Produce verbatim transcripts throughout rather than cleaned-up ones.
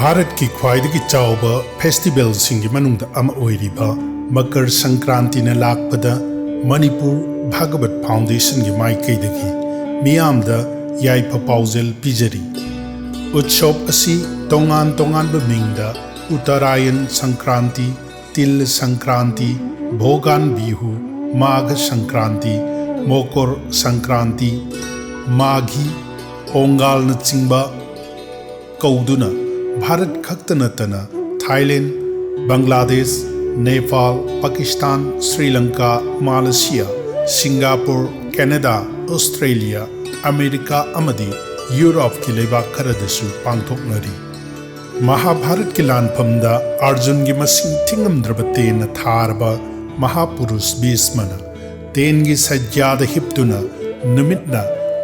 ꯚꯥꯔꯠꯀꯤ ꯈ꯭ꯋꯥꯏꯗꯒꯤ ꯆꯥꯎꯕ ꯐꯦꯁꯇꯤꯚꯦꯜꯁꯤꯡꯒꯤ ꯃꯅꯨꯡꯗ ꯑꯃ ꯑꯣꯏꯔꯤꯕ ꯃꯀꯔ ꯁꯪꯀ꯭ꯔꯥꯟꯇꯤꯅ ꯂꯥꯛꯄꯗ ꯃꯅꯤꯄꯨꯔ ꯚꯥꯒꯕꯠ ꯐꯥꯎꯟꯗꯦꯁꯟꯒꯤ ꯃꯥꯏꯀꯩꯗꯒꯤ ꯃꯤꯌꯥꯝꯗ ꯌꯥꯏꯐ ꯄꯥꯎꯖꯦꯜ ꯄꯤꯖꯔꯤ꯫ ꯎꯠꯁꯕ ꯑꯁꯤ ꯇꯣꯉꯥꯟ ꯇꯣꯉꯥꯟꯕ ꯃꯤꯡꯗ ꯎꯠꯇꯔꯥꯌꯟ ꯁꯪꯀ꯭ꯔꯥꯟꯇꯤ, ꯇꯤꯜ ꯁꯪꯀ꯭ꯔꯥꯟꯇꯤ, ꯚꯣꯒꯥꯟ ꯕꯤꯍꯨ, ꯃꯥꯘ ꯁꯪꯀ꯭ꯔꯥꯟꯇꯤ, ꯃꯣꯀꯣꯔ ꯁꯪꯀ꯭ꯔꯥꯟꯇꯤ, ꯃꯥꯘꯤ, ꯄꯣꯡꯒꯥꯜꯅꯆꯤꯡꯕ ꯀꯧꯗꯨꯅ ꯚꯥꯔꯠ ꯈꯛꯇ ꯅꯠꯇꯅ Thailand, Bangladesh, Nepal, Pakistan, Sri Lanka, Malaysia, Singapore, Canada, Australia, America ꯑꯃꯗꯤ ꯌꯨꯔꯣꯞꯀꯤ ꯂꯩꯕꯥꯛ ꯈꯔꯗꯁꯨ ꯄꯥꯡꯊꯣꯛꯅꯔꯤ꯫ ꯃꯍꯥꯚꯥꯔꯠꯀꯤ ꯂꯥꯟꯐꯝꯗ ꯑꯔꯖꯨꯟꯒꯤ ꯃꯁꯤꯡ ꯊꯤꯉꯝꯗ꯭ꯔꯕ ꯇꯦꯟꯅ ꯊꯥꯔꯕ ꯃꯍꯥꯄꯨꯔꯨꯁ ꯚꯤꯁꯃꯅ ꯇꯦꯟꯒꯤ ꯁꯩꯖ꯭ꯌꯥꯗ ꯍꯤꯞꯇꯨꯅ ꯅꯨꯃꯤꯠꯅ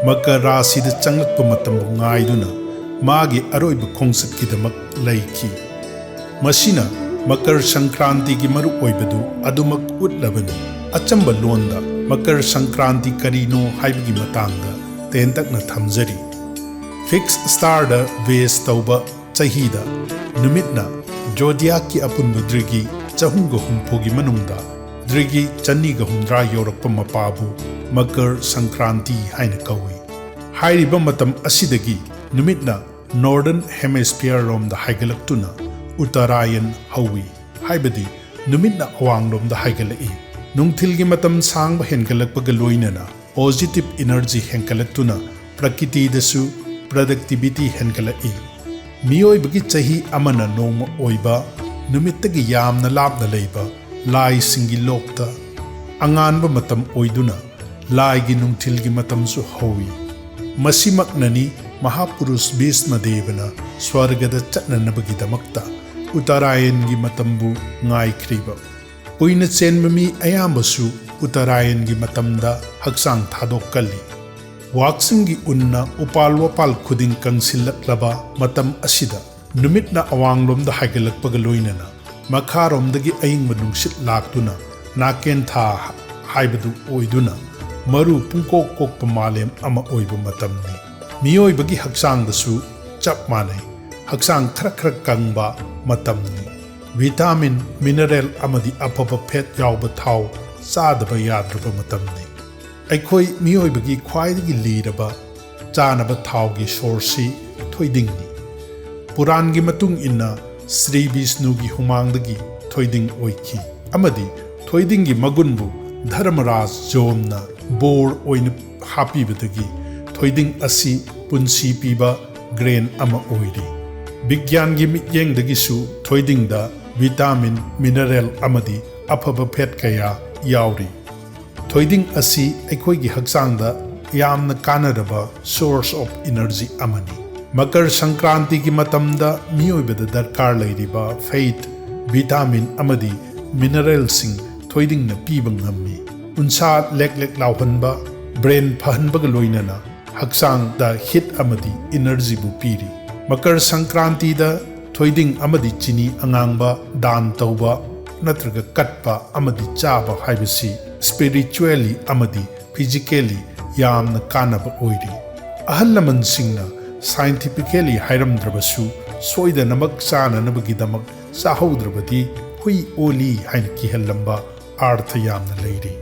ꯃꯀꯔ ꯔꯥꯁꯤꯗ ꯆꯪꯂꯛꯄ ꯃꯇꯝꯕꯨ ꯉꯥꯏꯗꯨꯅ ꯃꯥꯒꯤ ꯑꯔꯣꯏꯕ ꯈꯣꯡꯆꯠꯀꯤꯗꯃꯛ ꯂꯩꯈꯤ꯫ ꯃꯁꯤꯅ ꯃꯀꯔ ꯁꯪꯀ꯭ꯔꯥꯟꯇꯤꯒꯤ ꯃꯔꯨꯑꯣꯏꯕꯗꯨ ꯑꯗꯨꯃꯛ ꯎꯠꯂꯕꯅꯤ꯫ ꯑꯆꯝꯕ ꯂꯣꯟꯗ ꯃꯀꯔ ꯁꯪꯀ꯭ꯔꯥꯟꯇꯤ ꯀꯔꯤꯅꯣ ꯍꯥꯏꯕꯒꯤ ꯃꯇꯥꯡꯗ ꯇꯦꯟꯇꯛꯅ ꯊꯝꯖꯔꯤ꯫ ꯐꯤꯛꯁ ꯁ꯭ꯇꯥꯔꯗ ꯕꯦꯖ ꯇꯧꯕ ꯆꯍꯤꯗ ꯅꯨꯃꯤꯠꯅ ꯖꯣꯗꯤꯌꯥꯛꯀꯤ ꯑꯄꯨꯟꯕ ꯗ꯭ꯔꯤꯒꯤ ꯆꯍꯨꯝꯒ ꯍꯨꯝꯐꯨꯒꯤ ꯃꯅꯨꯡꯗ ꯗ꯭ꯔꯤꯒꯤ ꯆꯅꯤꯒ ꯍꯨꯝꯗ꯭ꯔꯥ ꯌꯧꯔꯛꯄ ꯃꯄꯥꯕꯨ ꯃꯀꯔ ꯁꯪꯀ꯭ꯔꯥꯟꯇꯤ ꯍꯥꯏꯅ ꯀꯧꯏ꯫ ꯍꯥꯏꯔꯤꯕ ꯃꯇꯝ ꯑꯁꯤꯗꯒꯤ ꯅꯨꯃꯤꯠꯅ ꯅꯣꯔꯗꯔꯟ ꯍꯦꯃꯤꯁꯐꯤꯌꯔ ꯔꯣꯝꯗ ꯍꯥꯏꯒꯠꯂꯛꯇꯨꯅ ꯎꯠꯇꯔꯥꯌꯟ ꯍꯧꯏ, ꯍꯥꯏꯕꯗꯤ ꯅꯨꯃꯤꯠꯅ ꯑꯋꯥꯡꯂꯣꯝꯗ ꯍꯥꯏꯒꯠꯂꯛꯏ꯫ ꯅꯨꯡꯊꯤꯜꯒꯤ ꯃꯇꯝ ꯁꯥꯡꯕ ꯍꯦꯟꯒꯠꯂꯛꯄꯒ ꯂꯣꯏꯅꯅ ꯄꯣꯖꯤꯇꯤꯚ ꯏꯅꯔꯖꯤ ꯍꯦꯟꯒꯠꯂꯛꯇꯨꯅ ꯄ꯭ꯔꯀꯤꯇꯤꯗꯁꯨ ꯄ꯭ꯔꯗꯛꯇꯤꯚꯤꯇꯤ ꯍꯦꯟꯒꯠꯂꯛꯏ꯫ ꯃꯤꯑꯣꯏꯕꯒꯤ ꯆꯍꯤ ꯑꯃꯅ ꯅꯣꯡꯃ ꯑꯣꯏꯕ ꯅꯨꯃꯤꯠꯇꯒꯤ ꯌꯥꯝꯅ ꯂꯥꯞꯅ ꯂꯩꯕ ꯂꯥꯏꯁꯤꯡꯒꯤ ꯂꯣꯛꯇ ꯑꯉꯥꯟꯕ ꯃꯇꯝ ꯑꯣꯏꯗꯨꯅ ꯂꯥꯏꯒꯤ ꯅꯨꯡꯊꯤꯜꯒꯤ ꯃꯇꯝꯁꯨ ꯍꯧꯏ꯫ ꯃꯁꯤꯃꯛꯅꯅꯤ ꯃꯍꯥꯄꯨꯔꯨꯁ ꯚꯤꯁꯃꯗꯦꯕꯅ ꯁ꯭ꯋꯔꯒꯗ ꯆꯠꯅꯅꯕꯒꯤꯗꯃꯛꯇ ꯎꯠꯇꯔꯥꯌꯟꯒꯤ ꯃꯇꯝꯕꯨ ꯉꯥꯏꯈ꯭ꯔꯤꯕ꯫ ꯀꯨꯏꯅ ꯆꯦꯟꯕ ꯃꯤ ꯑꯌꯥꯝꯕꯁꯨ ꯎꯠꯇꯔꯥꯌꯟꯒꯤ ꯃꯇꯝꯗ ꯍꯛꯆꯥꯡ ꯊꯥꯗꯣꯛꯀꯜꯂꯤ꯫ ꯋꯥꯛꯁꯤꯡꯒꯤ ꯎꯟꯅ ꯎꯄꯥꯜ ꯋꯥꯄꯥꯜ ꯈꯨꯗꯤꯡ ꯀꯪꯁꯤꯜꯂꯛꯂꯕ ꯃꯇꯝ ꯑꯁꯤꯗ ꯅꯨꯃꯤꯠꯅ ꯑꯋꯥꯡꯂꯣꯝꯗ ꯍꯥꯏꯒꯠꯂꯛꯄꯒ ꯂꯣꯏꯅꯅ ꯃꯈꯥꯔꯣꯝꯗꯒꯤ ꯑꯏꯪꯕ ꯅꯨꯡꯁꯤꯠ ꯂꯥꯛꯇꯨꯅ ꯅꯥꯀꯦꯟꯊꯥ ꯍꯥꯏꯕꯗꯨ ꯑꯣꯏꯗꯨꯅ ꯃꯔꯨ ꯄꯨꯡꯀꯣꯛ ꯀꯣꯛꯄ ꯃꯥꯂꯦꯝ ꯑꯃ ꯑꯣꯏꯕ ꯃꯇꯝꯅꯤ꯫ ꯃꯤꯑꯣꯏꯕꯒꯤ ꯍꯛꯆꯥꯡꯗꯁꯨ ꯆꯞ ꯃꯥꯟꯅꯩ꯫ ꯍꯛꯆꯥꯡ ꯈꯔ ꯈꯔ ꯀꯪꯕ ꯃꯇꯝꯅꯤ꯫ ꯚꯤꯇꯥꯃꯤꯟ, ꯃꯤꯅꯔꯦꯜ ꯑꯃꯗꯤ ꯑꯐꯕ ꯐꯦꯠ ꯌꯥꯎꯕ ꯊꯥꯎ ꯆꯥꯗꯕ ꯌꯥꯗ꯭ꯔꯕ ꯃꯇꯝꯅꯤ꯫ ꯑꯩꯈꯣꯏ ꯃꯤꯑꯣꯏꯕꯒꯤ ꯈ꯭ꯋꯥꯏꯗꯒꯤ ꯂꯤꯔꯕ ꯆꯥꯅꯕ ꯊꯥꯎꯒꯤ ꯁꯣꯔꯁꯁꯤ ꯊꯣꯏꯗꯤꯡꯅꯤ꯫ ꯄꯨꯔꯥꯟꯒꯤ ꯃꯇꯨꯡ ꯏꯟꯅ ꯁ꯭ꯔꯤ ꯕꯤꯁꯅꯨꯒꯤ ꯍꯨꯃꯥꯡꯗꯒꯤ ꯊꯣꯏꯗꯤꯡ ꯑꯣꯏꯈꯤ ꯑꯃꯗꯤ ꯊꯣꯏꯗꯤꯡꯒꯤ ꯃꯒꯨꯟꯕꯨ ꯙꯔꯃꯔꯥꯖ ꯖꯣꯝꯅ ꯕꯣꯔ ꯑꯣꯏꯅ ꯍꯥꯞꯄꯤꯕꯗꯒꯤ ꯊꯣꯏꯗꯤꯡ ꯑꯁꯤ ꯄꯨꯟꯁꯤ ꯄꯤꯕ ꯒ꯭ꯔꯦꯟ ꯑꯃ ꯑꯣꯏꯔꯤ꯫ ꯕꯤꯒ꯭ꯌꯥꯟꯒꯤ ꯃꯤꯠꯌꯦꯡꯗꯒꯤꯁꯨ ꯊꯣꯏꯗꯤꯡꯗ ꯚꯤꯇꯥꯃꯤꯟ, ꯃꯤꯅꯔꯦꯜ ꯑꯃꯗꯤ ꯑꯐꯕ ꯐꯦꯠ ꯀꯌꯥ ꯌꯥꯎꯔꯤ꯫ ꯊꯣꯏꯗꯤꯡ ꯑꯁꯤ ꯑꯩꯈꯣꯏꯒꯤ ꯍꯛꯆꯥꯡꯗ ꯌꯥꯝꯅ ꯀꯥꯟꯅꯔꯕ source of energy ꯑꯃꯅꯤ꯫ ꯃꯀꯔ ꯁꯪꯀ꯭ꯔꯥꯟꯇꯤꯒꯤ ꯃꯇꯝꯗ ꯃꯤꯑꯣꯏꯕꯗ ꯗꯔꯀꯥꯔ ꯂꯩꯔꯤꯕ ꯐꯦꯠ, ꯚꯤꯇꯥꯃꯤꯟ ꯑꯃꯗꯤ ꯃꯤꯅꯔꯦꯜꯁꯤꯡ ꯊꯣꯏꯗꯤꯡꯅ ꯄꯤꯕ ꯉꯝꯃꯤ꯫ ꯎꯟꯁꯥ ꯂꯦꯛ ꯂꯦꯛ ꯂꯥꯎꯍꯟꯕ, ꯕ꯭ꯔꯦꯟ ꯐꯍꯟꯕꯒ ꯂꯣꯏꯅꯅ ꯍꯛꯆꯥꯡꯗ ꯍꯤꯠ ꯑꯃꯗꯤ ꯏꯅꯔꯖꯤꯕꯨ ꯄꯤꯔꯤ꯫ ꯃꯀꯔ ꯁꯪꯀ꯭ꯔꯥꯟꯇꯤꯗ ꯊꯣꯏꯗꯤꯡ ꯑꯃꯗꯤ ꯆꯤꯅꯤ ꯑꯉꯥꯡꯕ ꯗꯥꯟ ꯇꯧꯕ ꯅꯠꯇ꯭ꯔꯒ ꯀꯠꯄ ꯑꯃꯗꯤ ꯆꯥꯕ ꯍꯥꯏꯕꯁꯤ spiritually ꯑꯃꯗꯤ physically ꯌꯥꯝꯅ ꯀꯥꯟꯅꯕ ꯑꯣꯏꯔꯤ꯫ ꯑꯍꯜ ꯂꯃꯟꯁꯤꯡꯅ scientifically ꯍꯥꯏꯔꯝꯗ꯭ꯔꯕꯁꯨ, ꯁꯣꯏꯗꯅꯃꯛ ꯆꯥꯅꯅꯕꯒꯤꯗꯃꯛ ꯆꯥꯍꯧꯗ꯭ꯔꯕꯗꯤ ꯍꯨꯏ ꯑꯣꯜꯂꯤ ꯍꯥꯏꯅ ꯀꯤꯍꯜꯂꯝꯕ ꯑꯥꯔꯊ ꯌꯥꯝꯅ ꯂꯩꯔꯤ꯫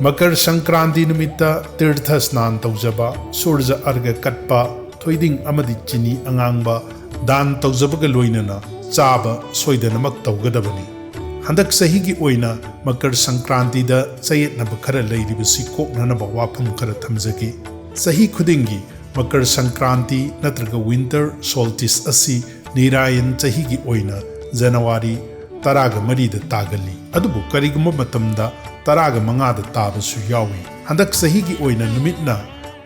ꯃꯀꯔ ꯁꯪꯀ꯭ꯔꯥꯟꯇꯤ ꯅꯨꯃꯤꯠꯇ ꯇꯤꯔꯊ ꯁ꯭ꯅꯥꯟ ꯇꯧꯖꯕ, ꯁꯨꯔꯖ ꯑꯔꯒ ꯀꯠꯄ, ꯊꯣꯏꯗꯤꯡ ꯑꯃꯗꯤ ꯆꯤꯅꯤ ꯑꯉꯥꯡꯕ ꯗꯥꯟ ꯇꯧꯖꯕꯒ ꯂꯣꯏꯅꯅ ꯆꯥꯕ ꯁꯣꯏꯗꯅꯃꯛ ꯇꯧꯒꯗꯕꯅꯤ꯫ ꯍꯟꯗꯛ ꯆꯍꯤꯒꯤ ꯑꯣꯏꯅ ꯃꯀꯔ ꯁꯪꯀ꯭ꯔꯥꯟꯇꯤꯗ ꯆꯌꯦꯠꯅꯕ ꯈꯔ ꯂꯩꯔꯤꯕꯁꯤ ꯀꯣꯛꯅꯅꯕ ꯋꯥꯐꯝ ꯈꯔ ꯊꯝꯖꯒꯦ꯫ ꯆꯍꯤ ꯈꯨꯗꯤꯡꯒꯤ ꯃꯀꯔ ꯁꯪꯀ꯭ꯔꯥꯟꯇꯤ ꯅꯠꯇ꯭ꯔꯒ winter solstice ꯑꯁꯤ ꯅꯤꯔꯥꯌꯟ ꯆꯍꯤꯒꯤ ꯑꯣꯏꯅ ꯖꯅꯋꯥꯔꯤ ꯇꯔꯥꯒ ꯃꯔꯤꯗ ꯇꯥꯒꯜꯂꯤ꯫ ꯑꯗꯨꯕꯨ ꯀꯔꯤꯒꯨꯝꯕ ꯃꯇꯝꯗ ꯇꯔꯥꯒ ꯃꯉꯥꯗ ꯇꯥꯕꯁꯨ ꯌꯥꯎꯏ꯫ ꯍꯟꯗꯛ ꯆꯍꯤꯒꯤ ꯑꯣꯏꯅ ꯅꯨꯃꯤꯠꯅ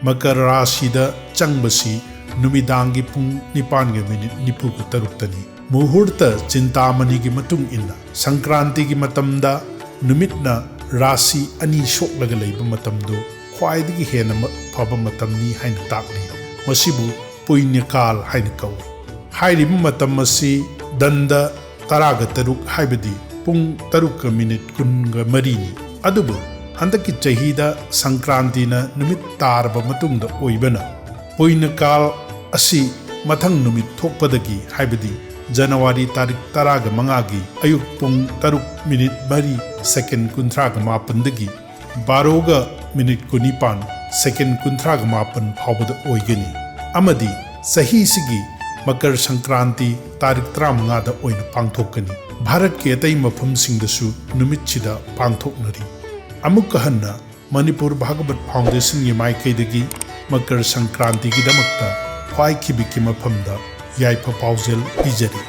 ꯃꯀꯔ ꯔꯥꯁꯤꯗ ꯆꯪꯕꯁꯤ ꯅꯨꯃꯤꯗꯥꯡꯒꯤ ꯄꯨꯡ ꯅꯤꯄꯥꯟꯒ ꯃꯤꯅꯤꯠ ꯅꯤꯐꯨꯒ ꯇꯔꯨꯛꯇꯅꯤ꯫ ꯃꯨꯍꯨꯔꯇ ꯆꯤꯟꯇꯥꯃꯅꯤꯒꯤ ꯃꯇꯨꯡ ꯏꯟꯅ ꯁꯪꯀ꯭ꯔꯥꯟꯇꯤꯒꯤ ꯃꯇꯝꯗ ꯅꯨꯃꯤꯠꯅ ꯔꯥꯁꯤ ꯑꯅꯤ ꯁꯣꯛꯂꯒ ꯂꯩꯕ ꯃꯇꯝꯗꯨ ꯈ꯭ꯋꯥꯏꯗꯒꯤ ꯍꯦꯟꯅ ꯃ-, ꯐꯕ ꯃꯇꯝꯅꯤ ꯍꯥꯏꯅ ꯇꯥꯛꯂꯤ꯫ ꯃꯁꯤꯕꯨ ꯄꯨꯏꯅ꯭ꯌꯀꯥꯜ ꯍꯥꯏꯅ ꯀꯧꯏ꯫ ꯍꯥꯏꯔꯤꯕ ꯃꯇꯝ ꯑꯁꯤ ꯗꯟꯗ ꯇꯔꯥꯒ ꯇꯔꯨꯛ, ꯍꯥꯏꯕꯗꯤ ꯄꯨꯡ ꯇꯔꯨꯛꯀ ꯃꯤꯅꯤꯠ ꯀꯨꯟꯒ ꯃꯔꯤꯅꯤ꯫ ꯑꯗꯨꯕꯨ ꯍꯟꯗꯛꯀꯤ ꯆꯍꯤꯗ ꯁꯪꯀ꯭ꯔꯥꯟꯇꯤꯅ ꯅꯨꯃꯤꯠ ꯇꯥꯔꯕ ꯃꯇꯨꯡꯗ ꯑꯣꯏꯕꯅ, ꯄꯨꯏꯅ꯭ꯌꯀꯥꯜ ꯑꯁꯤ ꯃꯊꯪ ꯅꯨꯃꯤꯠ ꯊꯣꯛꯄꯗꯒꯤ, ꯍꯥꯏꯕꯗꯤ ꯖꯅꯋꯥꯔꯤ ꯇꯥꯔꯤꯛ ꯇꯔꯥꯒ ꯃꯉꯥꯒꯤ ꯑꯌꯨꯛ ꯄꯨꯡ ꯇꯔꯨꯛ ꯃꯤꯅꯤꯠ ꯃꯔꯤ ꯁꯦꯀꯦꯟ ꯀꯨꯟꯊ꯭ꯔꯥꯒ ꯃꯥꯄꯟꯗꯒꯤ ꯕꯥꯔꯣꯒ ꯃꯤꯅꯤꯠ ꯀꯨꯟꯅꯤꯄꯥꯟ ꯁꯦꯀꯦꯟ ꯀꯨꯟꯊ꯭ꯔꯥꯒ ꯃꯥꯄꯟ ꯐꯥꯎꯕꯗ ꯑꯣꯏꯒꯅꯤ꯫ ꯑꯃꯗꯤ ꯆꯍꯤꯁꯤꯒꯤ ꯃꯀꯔ ꯁꯪꯀ꯭ꯔꯥꯟꯇꯤ ꯇꯥꯔꯤꯛ ꯇꯔꯥꯃꯉꯥꯗ ꯑꯣꯏꯅ ꯄꯥꯡꯊꯣꯛꯀꯅꯤ꯫ ꯚꯥꯔꯠꯀꯤ ꯑꯇꯩ ꯃꯐꯝꯁꯤꯡꯗꯁꯨ ꯅꯨꯃꯤꯠꯁꯤꯗ ꯄꯥꯡꯊꯣꯛꯅꯔꯤ꯫ ꯑꯃꯨꯛꯀ ꯍꯟꯅ ꯃꯅꯤꯄꯨꯔ ꯚꯥꯒꯕꯠ ꯐꯥꯎꯟꯗꯦꯁꯟꯒꯤ ꯃꯥꯏꯀꯩꯗꯒꯤ ꯃꯀꯔ ꯁꯪꯀ꯭ꯔꯥꯟꯇꯤꯒꯤꯗꯃꯛꯇ ꯈ꯭ꯋꯥꯏꯈꯤꯕꯤꯛꯀꯤ ꯃꯐꯝꯗ ꯌꯥꯏꯐ ꯄꯥꯎꯖꯦꯜ ꯄꯤꯖꯔꯤ꯫